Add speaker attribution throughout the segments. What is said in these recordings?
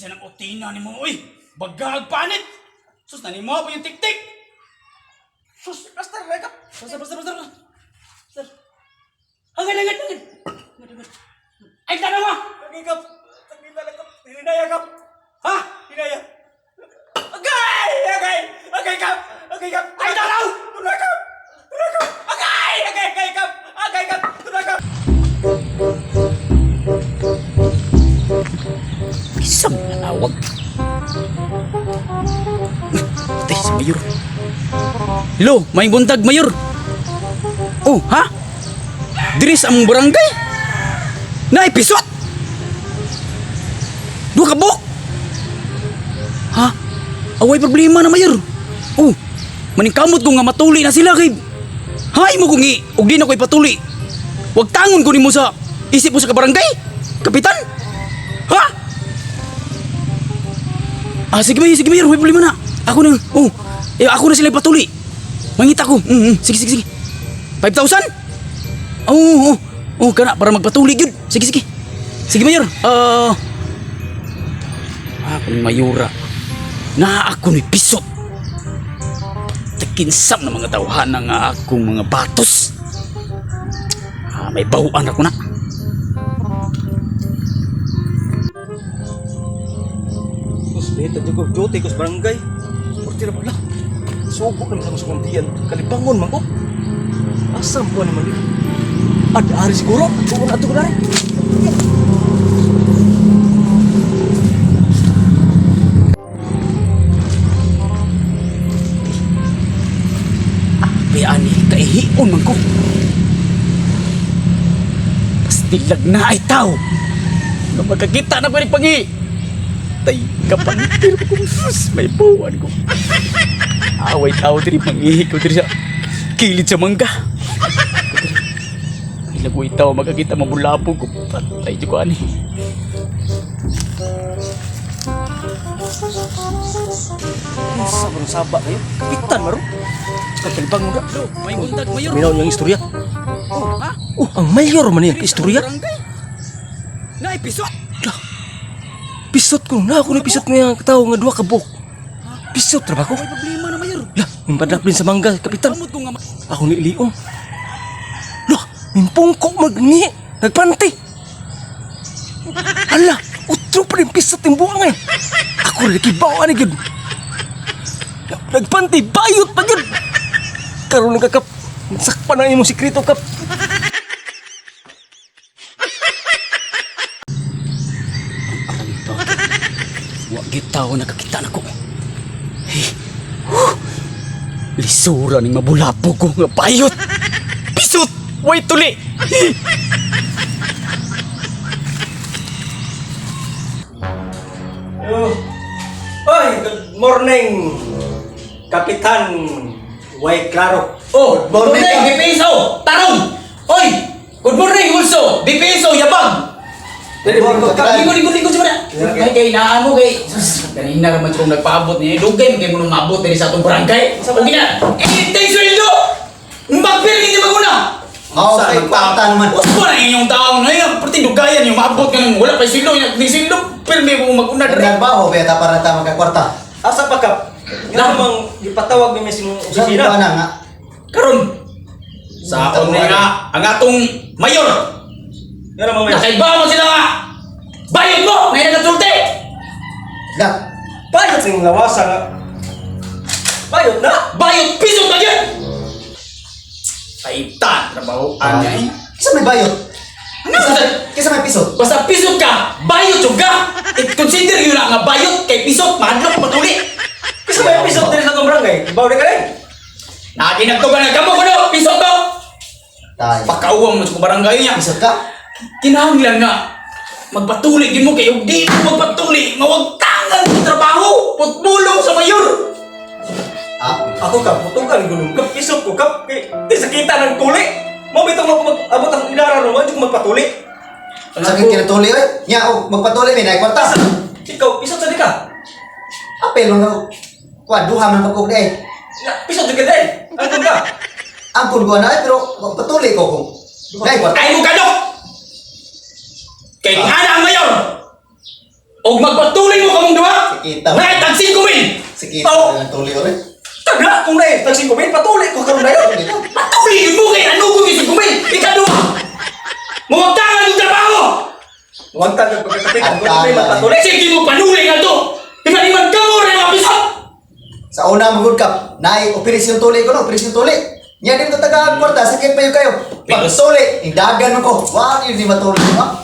Speaker 1: Siya ng otina ni mo, uy! Bagag panit! Sus, nanimo pa yung tik-tik!
Speaker 2: Sus, basta na kap.
Speaker 1: Basta, basta, basta, basta! Basta. Hanggan, hanggan, hanggan! Hanggan, hanggan. Ay, tanawa!
Speaker 2: Lagi kap. Tangina lang kap. Hinaya kap.
Speaker 1: Ha?
Speaker 2: Hinaya. Agay! Agay! Agay kap! Agay kap!
Speaker 1: Ay, tanaw!
Speaker 2: Tuna kap! Tuna kap! Agay! Agay! Agay kap! Agay kap! Tuna kap!
Speaker 1: Isang nanawag. Patay si Mayor. Hello, may buntag, Mayor. Oh, ha? Diri sa among barangay? Naipisot! Duha ka buok! Ha? Away problema na, Mayor. Oh, maningkamot ko nga matuli na sila kay... Hay mo kung i... Og di na ko ipatuli. Wag tangon ko nimo sa isip mo sa kabarangay. Kapitan? Ha? Ah, sige Mayor, sige Mayor, may problema na. Ako na, oh, eh, ako na sila ipatuli. Mangita ko. Sige, sige, sige. 5,000? Oo, oh, oh, oh, kana, para magpatuli yun. Sige, sige. Sige, Mayor. Ah, akong mayura. Na ako ni pisot. Takinsam na mga tawhana nga akong mga batos. Ah, may bawaan ako na.
Speaker 2: Sus, dito jugo duty ko sa barangay. Portira pala. Sugo naman sa kusuntian. Kalibangon man ko. Asa po naman dito? Ad ari siguro. Tuon ato ko dari.
Speaker 1: Kaya ani, kaihion man ko. Pastilag na ay tao. Nga magkakita na ko ni pangi. Tay, kapantir ko. Sus, may buwan ko. Away tao diri, mangihi ko diri sa kilid sa mangga. Ay, lagoy tao, magkakita mabulabog ko. Patay di ko ani.
Speaker 2: Sa barang saba kayo. Kapitan maro. Kalibangon ka.
Speaker 1: May buntag, Mayor.
Speaker 2: Minaw niyang istorya.
Speaker 1: Oh, ha?
Speaker 2: Oh, ang mayor man niyang istorya.
Speaker 1: Na episod.
Speaker 2: Pisot ko na ako ni pisot nga tao nga duha ka buok. Pisot ra ba ko?
Speaker 1: May problema na, Mayor.
Speaker 2: Lah, mimpadlap din sa mangga, kapitan.
Speaker 1: Kamot ko nga
Speaker 2: Ako ni Leon. Lah, mimpungko magni, nagpanti. Ala, utro pa rin pisot yung buwang eh. Ako rin kibaw ani gyud. Nagpanti, bayot pa gyud. Karon ka kap, sakpan ang imong sikreto kap.
Speaker 1: Ang to. Wa gyud tao nakakita nako. Hey. Huh. Lisura ning mabulabog ko nga bayot. Pisot! Way tuli.
Speaker 2: Oh. Oy, good morning, Kapitan Way Claro.
Speaker 1: Oh,
Speaker 2: Good morning,
Speaker 1: BPSO. Tarong. Oy, good morning also. BPSO yabag. Ligo, ligo, ligo, siguro. Ay, kay naan mo, kay... Sus, kanina raman kong nagpaabot niya. Dugay, kay mo nung maabot diri sa atong barangay. Okay na. Eh, tay sweldo! Magpil, hindi maguna!
Speaker 3: Oo, kay kwarta naman.
Speaker 1: Gusto na inyong taong na yun. Perti dugayan yung maabot ka nang wala pa yung sweldo. Yung sweldo, pirmi mo maguna diri.
Speaker 3: Nagbaho, beta para ta magkakwarta.
Speaker 2: Asa pa kap? Nga namang gipatawag ni Messi mong
Speaker 3: Sa
Speaker 2: opisina.
Speaker 3: na nga.
Speaker 1: Karon, sa akong na nga, ang atong mayor,
Speaker 2: Nga namang may
Speaker 1: nakaiba mo sila nga! Bayot mo! Ngayon nagsulti!
Speaker 3: La,
Speaker 2: bayot sing lawasa nga. Bayot na.
Speaker 1: Bayot piso ka dyan! Kaitan, trabahoan niya eh.
Speaker 3: Kisa may bayot.
Speaker 1: Ano? Basta,
Speaker 3: Kisa may piso.
Speaker 1: basta pisot ka, bayot yung ka! I-consider yun na nga bayot kay pisot, mahadlok patuli!
Speaker 2: Kasi may pisot diri sa atong barangay. Baw ka rin.
Speaker 1: Nakinagtugan na kamo kuno, pisot to!
Speaker 3: Tayo.
Speaker 1: Pakauwang mo sa barangay niya.
Speaker 3: Piso ka?
Speaker 1: Kinahanglan nga, magpatuli din mo kayo, di mo magpatuli, mawagtangan sa trabaho, putbulong sa mayor!
Speaker 3: Ah,
Speaker 2: Ako kap, putukan gulong kap, pisot ko kap. Kay di sakita ng tuli. Mao bitong ako mag-abot ang idara ro, mo magpatuli.
Speaker 3: sakit kinatuli oy. Nya og magpatuli may naay kwarta.
Speaker 2: Ikaw, pisot sa di ka.
Speaker 3: Apel mo kuan duha man ka kog day.
Speaker 2: Na, pisot jud ka day. Angkon ka.
Speaker 3: Angkon ko na ay pero magpatuli ko kung naay kwarta.
Speaker 1: Ay mo kadok! Kay nga na ang mayor! Og magpatuloy mo kamong duha.
Speaker 3: Sakita.
Speaker 1: Nay tag 5 mil.
Speaker 3: Sakit
Speaker 2: Oh.
Speaker 3: ang tuli oy.
Speaker 2: Taga kung na tag 5 mil patuli ko karon na yun.
Speaker 1: Patuloy yun mo kay ano ko 5 mil. Ikaduha. Mawagtangan yung trabaho.
Speaker 2: Wagtan ng pagkakapit.
Speaker 3: Ang
Speaker 2: Kung may
Speaker 3: tama,
Speaker 2: magpatuli.
Speaker 1: Sige mo panulay nga to. Inaniman ka mo rin mga pisot.
Speaker 3: Sa una mo good kap, naay operasyon tuli ko no, operasyon tuli. Nya din to taga kwarta, sakit pa yun kayo. Pagtuli, indagan mo ko. Wa yun ni matuli ha.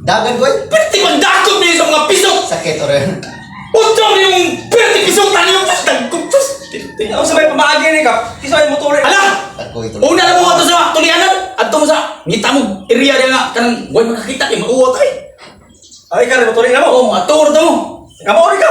Speaker 3: Dagan ko eh.
Speaker 1: Perti mandakot niyo sa mga pisot.
Speaker 3: Sakit ore.
Speaker 1: Unsa man yung perti pisot tayo yung dagkong sus.
Speaker 2: Ako sa may pamaagi ni kap. Isa ay mutuli.
Speaker 1: Ala!
Speaker 3: Takoy tuli.
Speaker 1: Una na mo ato sa tulianan. Adto mo sa ngita mo area diya nga kanang way makakita kay mauwa tay.
Speaker 2: Ay ka mutuli na mo.
Speaker 1: Oh, ato ra to mo.
Speaker 2: Kamo ori ka.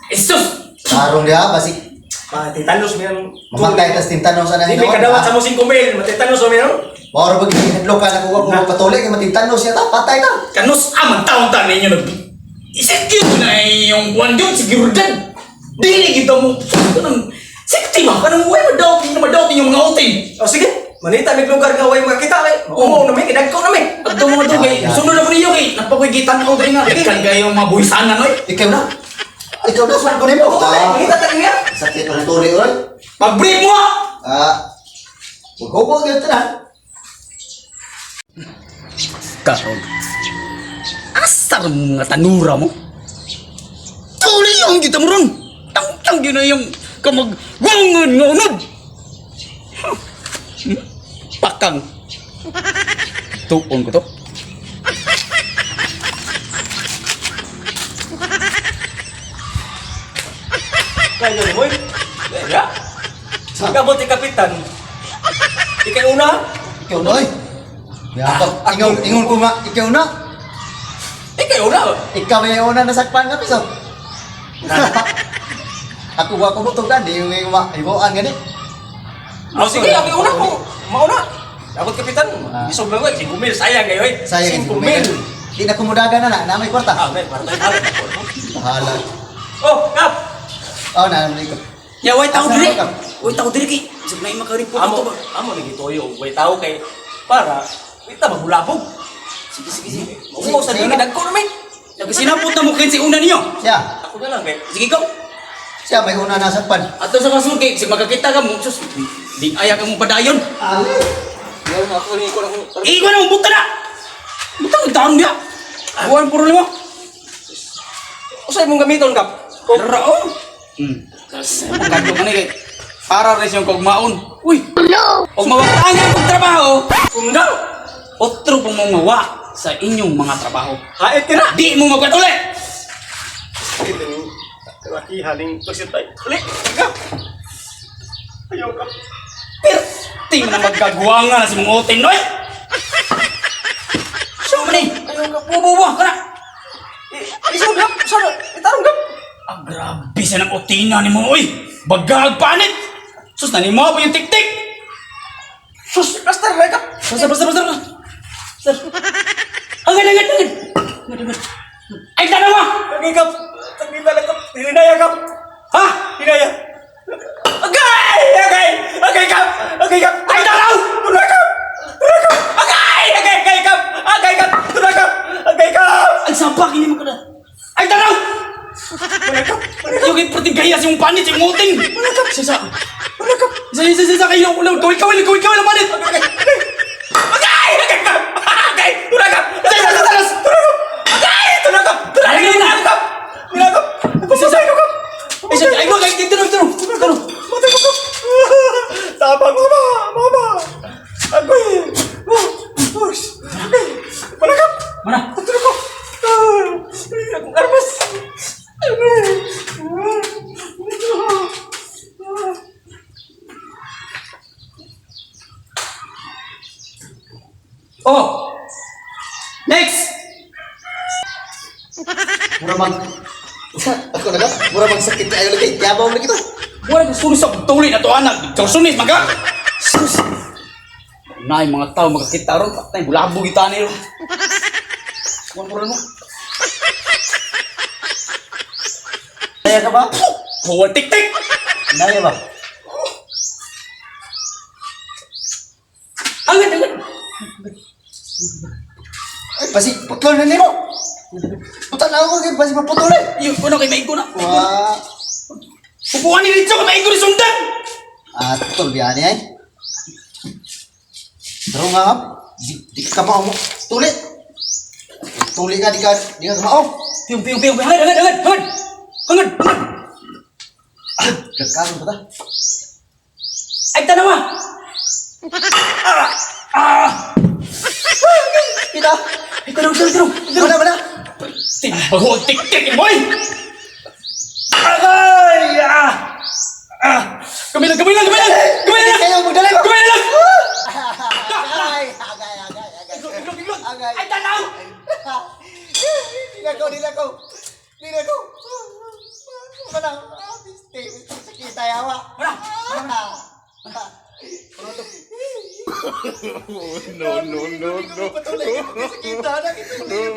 Speaker 1: Isus.
Speaker 3: Tarong diha basig
Speaker 2: Matitanos mi ang
Speaker 3: mamatay tas tintanon sa
Speaker 2: Di
Speaker 3: nahin.
Speaker 2: may kadawat sa mo 5 mil, matitanos mi no.
Speaker 3: Mao ra pag hinadlok ka na ko kung magpatuli kay matintanos siya ta, patay ta.
Speaker 1: Kanus aman taon ta ninyo nag isecure na yung buwan yun seguridad. Dili kita mo kanang safety ba kanang way madawat na madawat inyong mga utin.
Speaker 2: O sige, manita may lugar nga way makita kay. Oo na mi kidagko na mi.
Speaker 1: Adto mo to kay sunod ako ninyo kay napakoy gitan ako diri nga. Daghan kayo mga buhisanan oy.
Speaker 3: Ikaw na. Ikaw na sunod ko nimo.
Speaker 2: Oo,
Speaker 3: Ah,
Speaker 2: manita ta niya.
Speaker 3: sakit ang tuli oy.
Speaker 1: Pag-brief mo ah.
Speaker 3: Ah. Maghubo gyud ta na.
Speaker 1: Karon. Asar mo nga tanura mo. Tuli yung kita mo ron. Tangtang yun na yung kamagwangan nga unod. Pakang. Tuon ko to.
Speaker 2: Kaya ni moy. Ya. Kabot ti kapitan. Ikay una.
Speaker 3: Ikaw na oy. Yakap, ingon ingon ko nga ikaw na.
Speaker 1: Ikay una.
Speaker 3: Ikaw may una nasakpan nga piso. Ako wa ko mutugan di yung ibuan gani.
Speaker 2: O sige, ako una ko. Mauna. Abot kapitan. Isog lang oy, 5 mil sayang kayo oy.
Speaker 3: Sayang
Speaker 2: 5 mil.
Speaker 3: Di na kumudagan na na, na may kwarta.
Speaker 2: Ah, may kwarta.
Speaker 3: Bahala.
Speaker 2: Oh, kap.
Speaker 3: Oh, na naman ikaw.
Speaker 1: Ya, way tao
Speaker 3: Asa
Speaker 1: diri.
Speaker 3: na ka?
Speaker 1: Way tao diri kay. Isip na makareport
Speaker 2: Amo,
Speaker 1: to ba?
Speaker 2: amo ni gituyo way tao kay para kita magulabog.
Speaker 1: Sige, sige, sige.
Speaker 2: Mauwaw sa dili dagko na mi.
Speaker 1: Sinapot na mo kinsi una ninyo.
Speaker 3: Siya,
Speaker 2: Ako na lang kay.
Speaker 1: Sige ikaw.
Speaker 3: siya may una nasakpan.
Speaker 1: Ato sa kasunod kay si magkakita ka mo sus. Di aya ka mo padayon.
Speaker 3: Ali.
Speaker 2: Yaw na ako ni ko na ko.
Speaker 1: Ikaw na mo buta na. Buta ang taon niya. Buwan problema.
Speaker 2: Usay mong gamiton kap.
Speaker 1: Raon. Magkadto man kay para rin siyang kogmaon. Uy. No. Og mawagtangan kog trabaho,
Speaker 2: Kundang.
Speaker 1: otro pong mamawa sa inyong mga trabaho.
Speaker 2: Hait ka na.
Speaker 1: Di mo magpatuli.
Speaker 2: Laki haling pagsitay. Uli, kap. Ayaw kap.
Speaker 1: Perti mo na magkagwanga na si mong utin, noy. So man eh.
Speaker 2: Ayaw kap.
Speaker 1: Bubuwa ka na.
Speaker 2: Isog kap. Saan? Itarong kap.
Speaker 1: Ah, grabe sa ng utina ni mo, uy. Bagag panit. Sus, nanimo pa yung tik-tik.
Speaker 2: Sus, basta na kap.
Speaker 1: Basta, basta, basta. Basta. Agad, agad, agad. Agad, agad. Ay, tanawa!
Speaker 2: Tangi kap. Tangi na kap. Hinaya kap.
Speaker 1: Ha?
Speaker 2: Hinaya. Agay! Agay! Agay kap! Agay kap!
Speaker 1: Ay, tanaw!
Speaker 2: Tulak kap! Tulak kap! Agay! Agay! Agay kap! Agay kap! Tulak kap! Agay kap!
Speaker 1: Ang sapak, hindi mo ka na. Ay, tanaw!
Speaker 2: Tulak kap!
Speaker 1: Yung iprating gaya si mong panit, si mong uting. Isa, isa.
Speaker 2: Tulak kap!
Speaker 1: Isa, isa, isa, isa, kayo. Ulang, kawin, kawin, kawin, kawin, ang panit.
Speaker 2: Agay! Agay! Agay kap! Agay! Tulak kap!
Speaker 1: Isa, isa, isa, isa.
Speaker 2: Tulak kap! Agay! Tulak kap! Tulak
Speaker 1: Ay,
Speaker 2: kap! Kap! Tulak kap!
Speaker 1: Isa, isa. Isa, ay, wag, ay, tanaw, tanaw, tanaw.
Speaker 2: Matay ko kap! Tabang mama! Mama! Agay! Oh! Oh! Agay! Tulak kap!
Speaker 1: Mana?
Speaker 2: Tulak ko! Ah! Akong armas! Agay! Ah!
Speaker 1: Oh! Next!
Speaker 3: Mura mag Ako na ka? Mura magsakit ayo lagi. Yabaw lagi to.
Speaker 1: Wala ka sunis sa tuli na to anak. Ikaw sunis maga. Sus. Nay mga tao makakita ron patay bulabog kita ni ron. Wala problema.
Speaker 3: Naya ka ba?
Speaker 1: Puwan tik-tik.
Speaker 3: Naya ba?
Speaker 1: Agad agad.
Speaker 3: Ay, pasig putlon na nimo. Putlon Tanaw ko kay basi maputol eh.
Speaker 1: Iyo, kuno kay maigo na.
Speaker 3: Wa.
Speaker 1: Upuan ni dito kay maigo ni sundan.
Speaker 3: Ah, tutol biya ni ay. Pero nga kap, di ka mao mo. Tuli. Tuli ka di ka kamao.
Speaker 1: Piyong, piyong, piyong. Hangad, hangad, hangad, hangad. Hangad, hangad.
Speaker 3: Nagkaroon ba ta?
Speaker 1: Ay, tanawa.
Speaker 3: Kita.
Speaker 1: Ay, tanong, tanong, tanong.
Speaker 3: Wala wala.
Speaker 1: Timbago, tik-tik, boy! Agay! Ah! Ah! Kamay lang, kamay lang, kamay lang! Kamay lang!
Speaker 3: Kayo magdali ba?
Speaker 1: Kamay lang!
Speaker 3: Agay, agay, agay, agay.
Speaker 1: Iglog, iglog, iglog!
Speaker 3: Agay.
Speaker 1: Ay, tanaw!
Speaker 3: Di na ko, di na ko. Di na ko. Wala. Ah, piste, piste sa kita yawa.
Speaker 1: Wala.
Speaker 3: No, no, no, no. Patuloy ka sa kita, nakituloy.